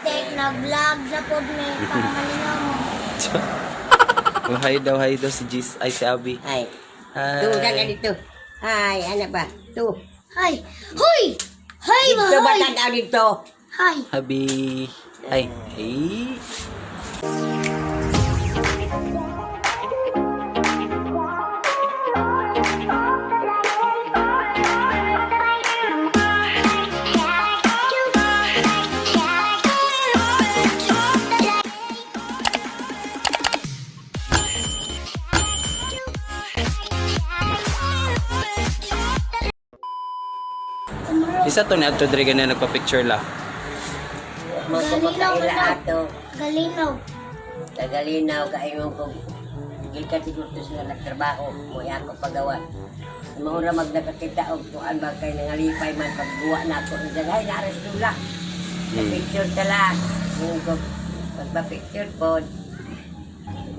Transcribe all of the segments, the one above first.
Tek, nag-vlog na pod mi para malinaw mo. Oh, hi daw si Gis, ay si Abby. Ay. Tu, ka Hi. dito. Ay, ano ba? Tu. Hi! Hoy! Hi, Dito ba hi! tanaw dito? Hi! Abby. Hi. Hey. Isa to ni Adto diri ganyan nagpa-picture la. Mo ko makaila ato. Galinaw. Tagalinaw kaingon ko. Gil ka siguro to sila nagtrabaho. Mo ako pagawa. Maura mag nakakita og kuan ba kay nangalipay man pagguwa na ako. Ang daghay na aras dula. Picture tala. Ingon ko pagpa-picture pod.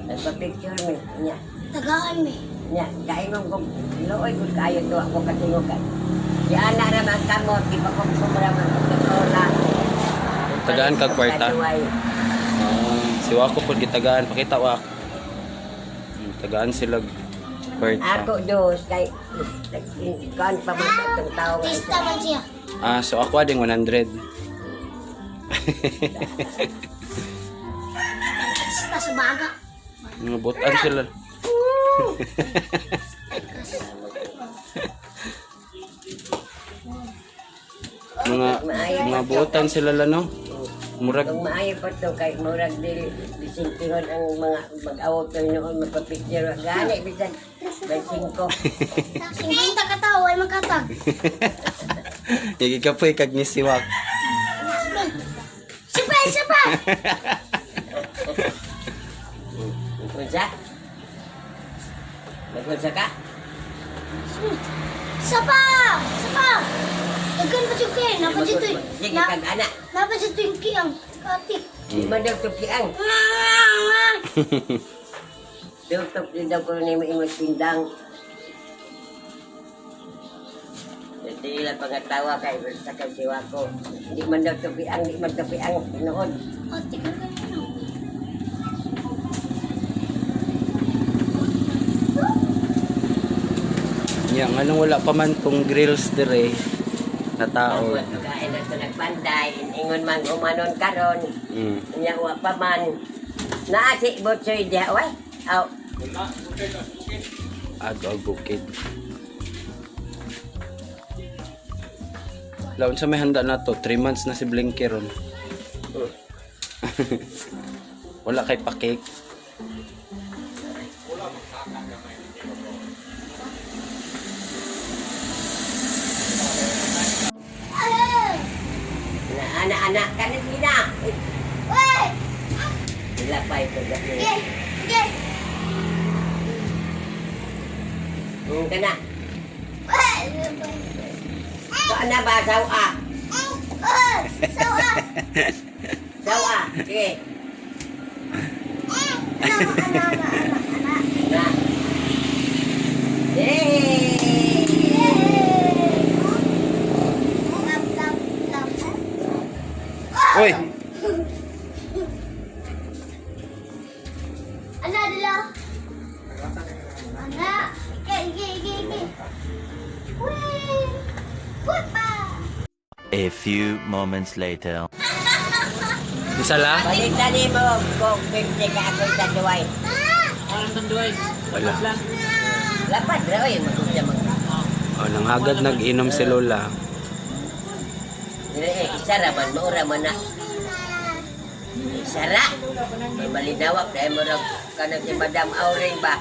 Nagpa-picture mi. Nya. Tagaan mi. Nya, kaingon ko luoy ko kaayo to ako katingog kay. Di ana ra man kamot, di pa ko ra man og. Tagaan kag kwarta? Kaduway. Ah, si Wako po gitagaan pakita wa. Tagaan sila kwarta. Ako dos kay kuan pa man atong tao nga Artista man siya. Ah, so ako ading 100. Artista sa baga. Mga butan sila. Mga mga buotan sila la no. Murag Kung maayo pa to kay murag dili bisintingon ang mga mag-awot to noon magpa-picture gani bisan 25. 50 ka tao ay makatag. Yagi ka po kag ni siwak. Sabay, sabay! Unsa? Nagunsa ka? Sapa! Sapa! Dagan pa siya kay. Napa siya to. Sige kag ana. Napa siya to yung kiyang. Kati. Di man daw tukiang. Daw tuk daw ko ni mo tindang. Hindi nila pangatawa kay sa kay siwa ko. Di man daw tukiang, di man tukiang noon. Ate, ka ganyan. Nya nganong wala pa man tong grills dire na tao. Tapos pagkain na ito nagbanday, ingon man umanon karon. Nya wa pa man. Naa si Butsoy diha way. Aw, Ato og bukid. Laon sa may handa na to, 3 months na si Blinky ron. Wala kay pa-cake. Na ana ana kanin gina. Wey! Sila pa ito Sige! Sige! Kana. Wey! So ana ba sawa? Sawa! Sawa. Sige. Ana, ana, ana, ana, ana. Na. Yay! Lap, lap, lap. Uy! Ana, dila. Ana. Ike, ike, ike, ike. Wee! Hupa! A few moments later. Isa la? Balitan nimo kung 50 ka ako sa duway. Wala. Lapad ra oy magusya mag. Oh, nanghagad nag-inom si Lola. Dili eh, isa ra man mo ra man na. Isa ra. May malinawak dahil mo ra kanang si Madam Auring ba.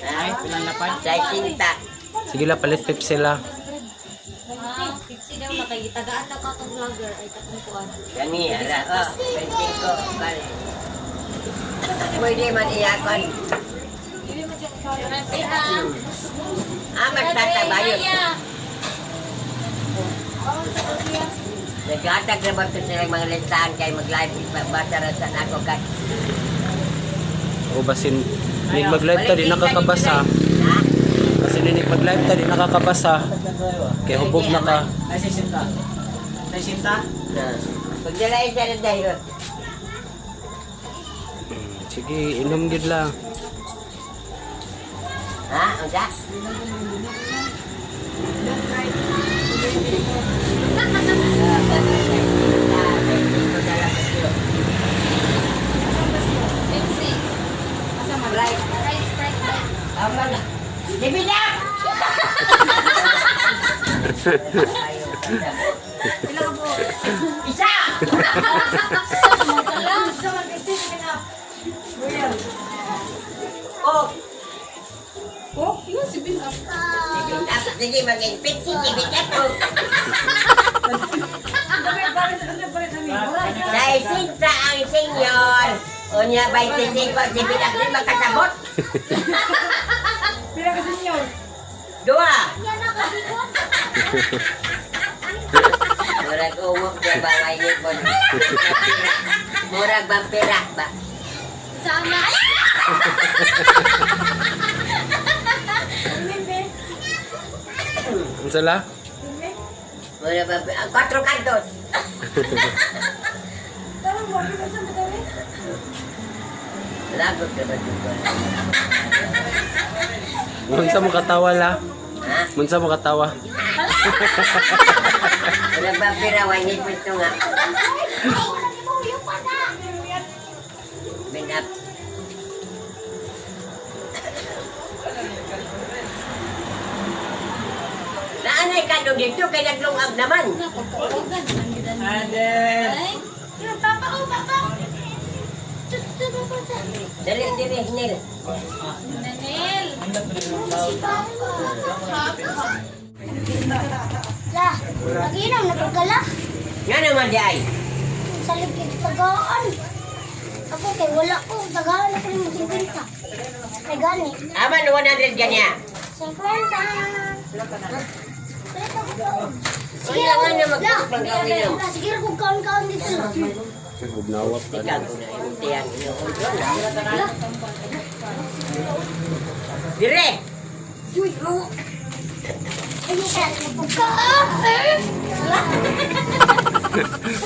Ay, Pilang lapad? Sa sinta. Sige la, palit Pepsi la. Ah, 50 daw na kay tagaan na ka tong vlogger ay katong kuan. Kani ara oh, 25 kal. Pwede man iyakon. Ah, magtatabayon. Naghatag na ba ito silang mga listahan kay mag-live basta ra sa nako kay. O basin, nig mag-live ta, di nakakabasa. Ha? Kasi nini pag live ta di nakakabasa. Kay hubog na ka. Na. Pagdala isa na dahil. Sige, inom gid lang. Ha? Unsa? Pepsi. Rice, rice, rice. Tama na. Sige na! Isa! Oh! Oh, yun si Bin Up. Sige, sige, maging pipsi, sige, oh. Dahil sinta ang senyor. Unya, 25, si Binak di makasabot. Pila ka senyor? Dua. Yan ako, di ko. Murag ungok niya ba, may ngipon. Murag vampira ba? Sama. Unsa la? Murag vampira. Ah, kwatro kantos. Tarong mo, pila sa madali. Lagot na ba dito? Unsa mo katawa la? Ha? Unsa mo katawa? Murag vampira, may ngipon ito nga. Binap. Naanay ka doon dito, kay naglungag naman. Ay, Papa, oh, papa. Dali, dali, Nil. Nanel. La, nagiinom na pagkala. Nga naman di ay. Sa ligid tagaan. Ako kay wala ko tagaan ako ng 50. Kay gani. Aman, 100 ganyan. 50. Sige Wala nga na la. magpapagawin. La, sige kung kaon-kaon dito la. Gubnawap ka. Ikaw ko na yung tiyang inuulo. Dire! Uy, oh. Ay, siya, pagkaan.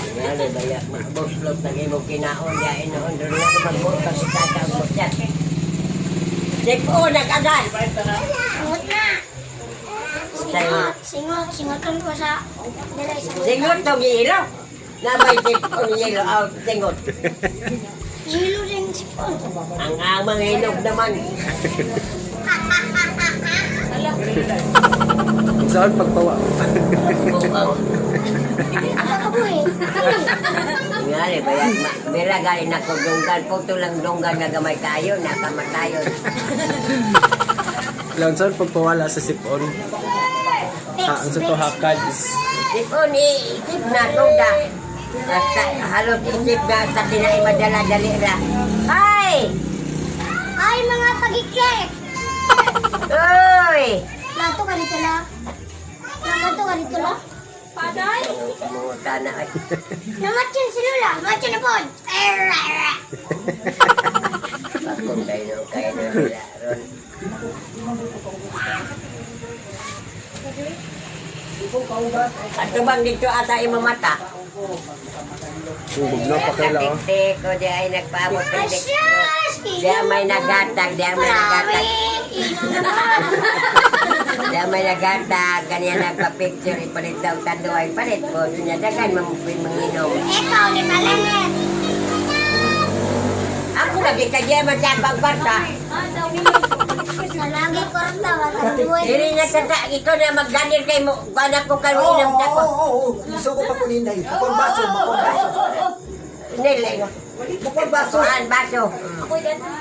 Nga ba ya, magbuslot na imong kinaon ya inoon ron na magbukas sa tatang siya. Sipo nag-agan. Singot na. Singot, singot, singotan ko sa dala sa Singot to gihilo. Nabay sipo ni hilo out singot. Hilo din si Paul. Ang amang hinog naman. Unsaon pagpawa? Bukaw. Kakabuhi. Nga ba ya, mira gali na ko dunggan puto lang dunggan nga gamay kayo nakamatayon. La, unsaon pagpawala sa sipon? Ha, unsa to hakad? Sipo ni isip na tungga. Basta halos isip na sa tinay madala dali ra. Hay! Ay, mga pagikik! Uy! Lato ka dito la. Lato ka dito la. Paday. Mga kana ay. Namatyan si Lola. Matyan na po. Era, era. Bakong kayo kayo na sila ron. Ato bang dito ata imamata? Gubnaw pa kay la. oh. Katiktik ko di ay nagpaabot ng dik. Asyas! Di may nagatag, di may nagatag. Di may nagatag, ganyan nagpa-picture, ipalit daw tanduay, palit ko. Niya dagan manginom. Ikaw ni Malenget. Ako lagi kaya man sa akong kwarta. Ah, daw ni. Sa lagi kwarta, watang buhay. Dili na sa ta, ikaw na magganir kay mo, anak ko kay mo inom Oo, ta ko. oo, oo. Gusto ko pa kuninday. Bukod baso, bukod baso. Nil, Bukod baso. kuan baso. Ako'y ganun.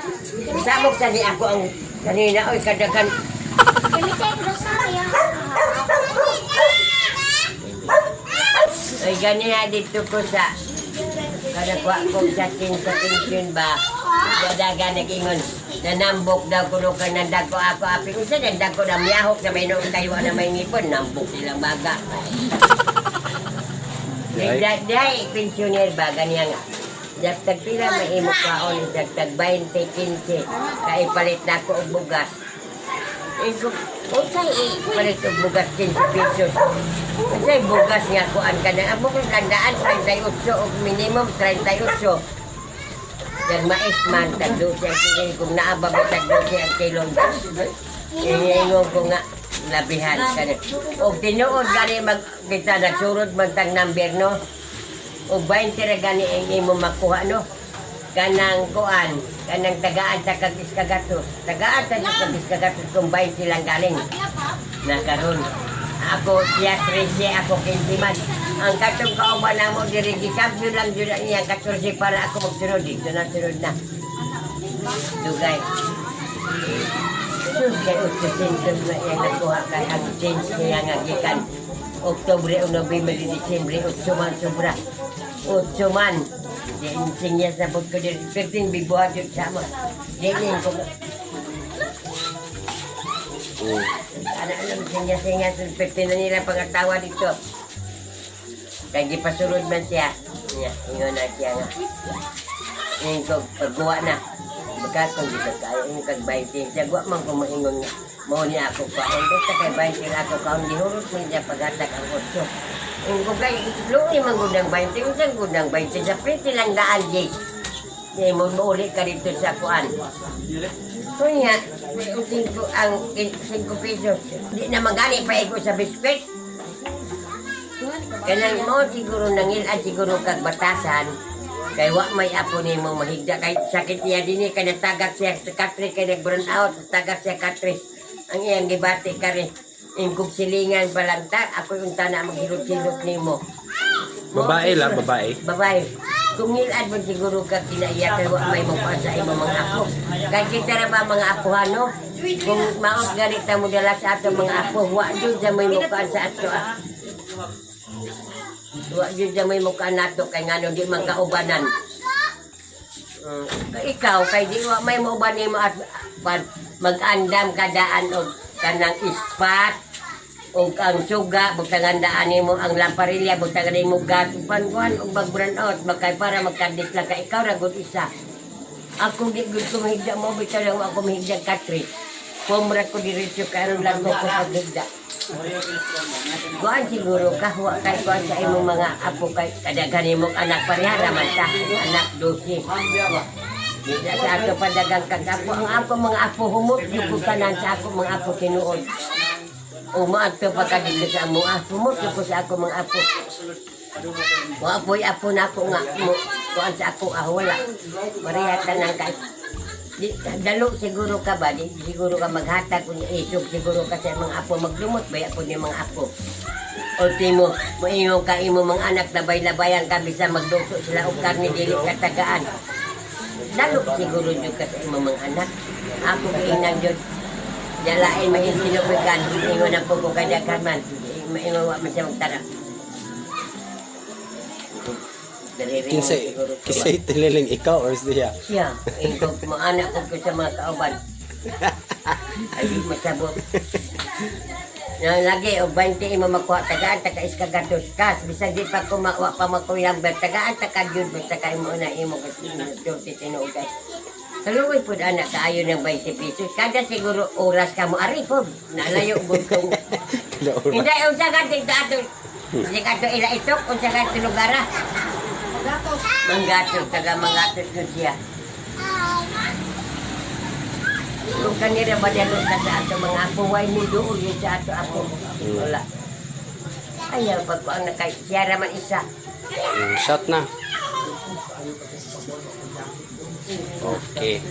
Samok sa ni ako ang kanina oy kadagan. Gamitin ko sa kaya. Oy ganina dito ko sa kada kuha ko sa tin sa pension ba. Dadagan nag-ingon. Nanambok daw kuno ka nandagko ako api unsa nandagko na miyahok na may noon kayo na may ngipon nambok silang baga. Di ay. Dahil pensioner ba ganyan nga. Dagdag pila may imo kaon, dagdag 20, 15. Kay palit na ako og bugas. Ingo, unsay palit og bugas 15 pesos? Unsay bugas nga kuan ka na? Amo kong kandaan 38 og minimum 38. Yan mais man, tag 12 ang kilo. Kung naa ba ba tag 12 ang kilo. Ingon ko nga, labihan ka na. Og tinuod gani mag, kita nagsurod man tag number, no? Og 20 ra gani ang imo makuha, no? Kanang kuan, kanang tagaan ta kag iskagatos. Tagaan ta kag iskagatos kung 20 lang galing. Na karon. Ako siya 13, ako 15 man. Ang katong kauban namo diri gikampiyon lang jud ang iyang 14 para ako magsunod dito na sunod na. Dugay. Sus, kay 800 na iyang nakuha kay ang change niya nga gikan. Oktubre o Nobyembre, Disyembre, 8 man sobra. 8 man. Di insinyas na po ko diri. 15 bibuhat yun sa mo. Di ni ko. Ana alam sinya-sinya 15 na nila pagatawa dito. Kay gipasulod man siya. Niya, ingon na siya nga. Ingon ko, pagguwa na. Baka kung dito kayo, ingon kag 20. Siya, guwa man ko maingon nga. Mao niya ako kaon. Basta kay 20 lang ako kaon. Gihurot mo niya paghatag ang 8. Ingon ko kay, luwi man gud ang 20. Unsa gud ang 20? Sa 20 lang daan, Jake. Di mo mauli ka dito sa kuan. Kunya, ang 5, ang 5 pesos. Di na magani pa ko sa biskwit. Kanang mo siguro nangil-an siguro kag batasan. Kay wa may apo nimo mahigda kay sakit niya dinhi kay natagak siya sa katre kay nag burn out tagak siya katre. Ang iyang gibati kare ingkog silingan pa lang ta ako unta na maghilot-hilot nimo. Babae lang, babae. Babae. Kung ngilad mo siguro ka kinaiya kay wa may mukha sa imong mga apo. Kay kita ra ba mga apuhano? Kung maot ganit ta mo dala sa ato mga apo, wa jud sa may mukha sa ato. Ah. Wa jud sa may mukha nato kay ngano di man kaubanan. Ikaw kay di wa may mauban nimo at mag-andam kadaan og kanang ispat og ang suga butangan daan nimo ang lamparilya butangan nimo gas uban kuan og mag-brown out magkay para magkandis lang ka ikaw ra gud isa. Ako di gud ko mahigda mo bitaw lang ako mahigda katri. Pumra ko diretso karon lang ko paghigda. Kuan siguro ka wa kay kuan sa imong mga apo kay kadaghan imong anak pareha ra man ta anak 12. Di sa ato padagang kag apo ang apo mga apo humot jud ko tanan sa ako mga apo tinuod. O maadto pa ka dito sa amo ah humot jud ko sa ako mga apo. Wa po'y apo na ako nga mo kuan sa ako ah wala. Pareha tanan kay di, dalo siguro ka ba di siguro ka maghatag kung isog siguro ka sa mga apo maglumot ba ako ni mga apo. Ultimo, moingon ka imo mga anak labay-labayan ka bisa magluto sila og karne dili ka tagaan. Dalo siguro jud ka sa imong mga anak. Ako giingnan jud. Jalain mahintinubigan, ingon ang pugo kadaghan man. Maingon wa man siya magtara. Kinsay, kinsay tililing ikaw or siya? Siya, ingon mo anak ko sa mga kauban. Ay, di masabot. Na lagi og 20 imo makuha tagaan ta ka iskagatos kas bisan di pa ko makuha pa makuyang ber tagaan ta ka gyud basta ka imo na imo kasi sulti tinuod kay. Kaluoy pud anak kaayo ng 20 pesos kada siguro oras ka mo ari pod nalayo gud kong Kada oras. hindi unsa ka dito ato di ka ila itok unsa ka lugara Gatos. Manggatos taga Manggatos ko siya. Kung kanira ba dalo ka sa ato mga apo, way mo doon yun sa ato apo. Wala. Ayaw, pag ko ang nakay, siya raman isa. Shot na. Okay.